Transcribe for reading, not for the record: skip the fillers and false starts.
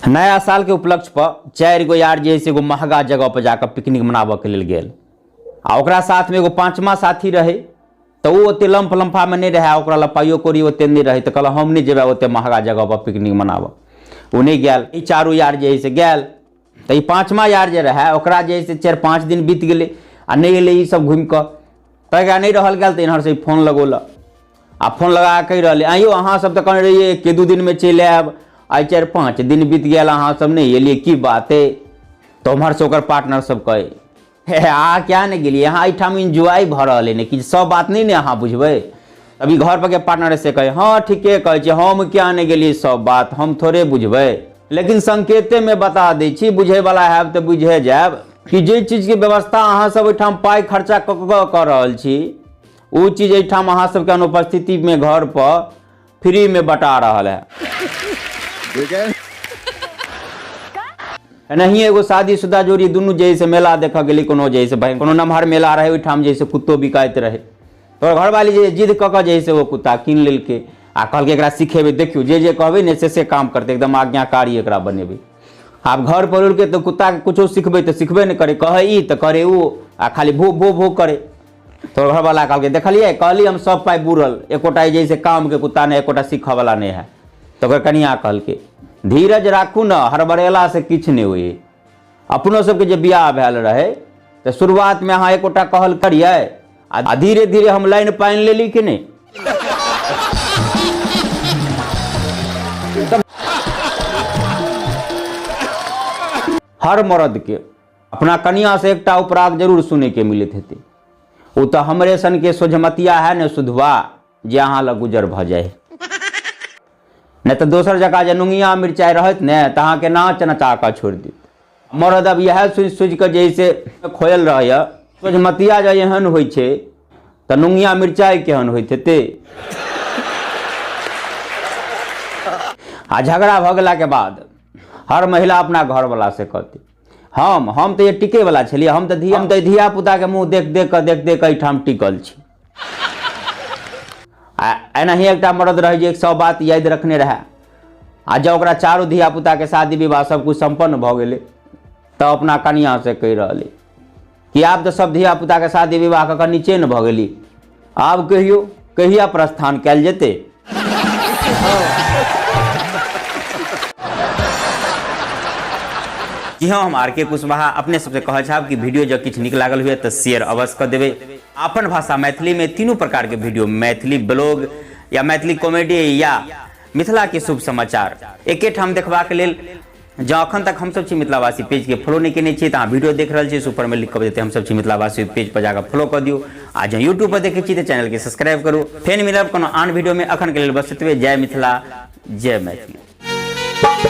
नया साल के उपलक्ष्य पर 4 गो यार जे है एगो महंगा जगह पर जाकर पिकनिक मनाबऽ के लेल गेल आ ओकरा साथ में एगो पांचमा साथी रहे तो ओ ओते लम्फ लम्फा में नहीं रहे, ओकरा लग पाइयो कौड़ी ओते नहीं रहे, तो कहलक हम नहीं जेबै ओते महंगा जगह पर पिकनिक मनाबऽ, ओ नहीं गेल। ई चारू यार जे है से गेल, तो ई पांचमा यार जे रहे ओकरा जे है से 4-5 दिन बीत गेलै आ नहीं एलै ई सब घुमि कऽ, तऽ एकरा नहीं रहल गेल तऽ इन्हर से फोन लगौलक आ फोन लगा कऽ कहि रहलै आइयो अहाँ सब तऽ कहने रहियै 1-2 दिनमे चलि आयब, आइ 4-5 दिन बीत गेल अहाँ सब नहि एलियै, की बात है। तऽ उम्हर से ओकर पार्टनर सब कहै हे अहाँ क्या नहि गेलियै, अहाँ एहिठाम एन्जॉय भऽ रहल है ने, कि सब बात नहि ने अहाँ बुझबै। अभी घर पर के पार्टनर से कहै हँ ठीके कहै छी, हम क्या नहि गेलियै, सब बात हम थोड़े बुझबै, लेकिन संकेतेमे बता दै छी, बुझैवला हैब तऽ बुझे जायब कि जे चीजके व्यवस्था अहाँ सब ओहिठाम पाइ खर्चा कऽ कऽ कऽ रहल छी ओ चीज एहिठाम अहाँ सबके अनुपस्थितिमे घर पर फ्रीमे बटा रहल है। एनाहिए एगो शादीशुदा जोड़ी दुनू जे से मेला देखऽ गेली, कोनो जे से भाई कोनो नमहर मेला रहै ओहिठाम जे से कुत्तो बिकाइत रहै, तो घरवाली जे जिद कऽ कऽ जे से ओ कुत्ता कीन लेलकै आ कहलकै एकरा सिखेबै, देखियौ जे जे कहबै ने से से काम करतै, एकदम आज्ञाकारी एकरा बनेबै। आब घर पर उड़के तऽ कुत्ताके कुछो सिखबै तऽ सिखबे नहि करै, कहै ई तऽ करै ओ, आ खाली भू भू भू करै। तो घरवाला कहलकै देखलियै कहली हम सब पाइ बुड़ल, एकोटा जे से कामके कुत्ता नहि, एकोटा सीखऽवला नहि है। तऽ ओकर कनिया कहलकै धीरज राखू ने, हड़बड़ेलासँ किछु नहि होइ। अपनो सबके जे बियाह भेल रहै तऽ शुरुआतमे अहाँ एकोटा कहल करियै आ धीरे धीरे हम लाइन पानि लेली कि नहि। हर मर्दके अपना कनिया से एकटा उपराग जरूर सुनैके मिलैत हेतै, ओ तऽ हमरे सनके सोझमतिया है ने सुधवा, जे अहाँ लग गुजर भऽ जाय, नहि तऽ दोसर जगह जे नुंगिया मिरचाइ रहत ने तऽ अहाँके नाच नचा कऽ छोड़ि देत। मरद अब इएह सोचि सोचि कऽ जे से खोयल रहैए, सोझमतिया जे एहन होइ छै तऽ नुंगिया मिरचाइ केहन होइत हेतै। आ झगड़ा भऽ गेलाके बाद हर महिला अपना घरवला से कहतै हम तऽ टिके वाला छलियै, हम तऽ धिया पुता के मुँह देख देख कऽ देख देख कऽ एहिठाम टिकल छी। आ एनाही एकटा मरद रहै जे 100 बात याद रखने रहए, आ जब ओकरा चारू धिया पुता के शादी विवाह सब कुछ सम्पन्न भऽ गेलै तऽ अपना कनिया से कहि रहलै कि आब तऽ सब धिया पुता के शादी विवाह कऽ कऽ निचेन भऽ गेली, आब कहियो कहिया प्रस्थान कयल जेतै। जी हाँ, हम आर के कुशवाहा अपने सबसे कहै चाहब कि वीडियो जब किछु नीक लागल हुए तऽ शेयर अवश्य कऽ देबै। अपन भाषा मैथिली में तीनों प्रकार के वीडियो, मैथिली ब्लॉग या मैथिली कॉमेडी या मिथिला के शुभ समाचार एके ठाम देखबाक लेल जँ अखन तक हमसब छी मिथिलावासी पेज के फॉलो नहीं केने छी तऽ अहाँ वीडियो देख रहल छी सुपर में लिख कऽ देते हमसब छी मिथिलावासी पेज पर जाकर फॉलो कऽ दियौ, आ जँ यूट्यूब पर देखै छी तऽ चैनल के सब्सक्राइब करू। फेर मिलब कोनो आन वीडियो में, अखन के लेल बस एतबे। जय मिथिला, जय मैथिली।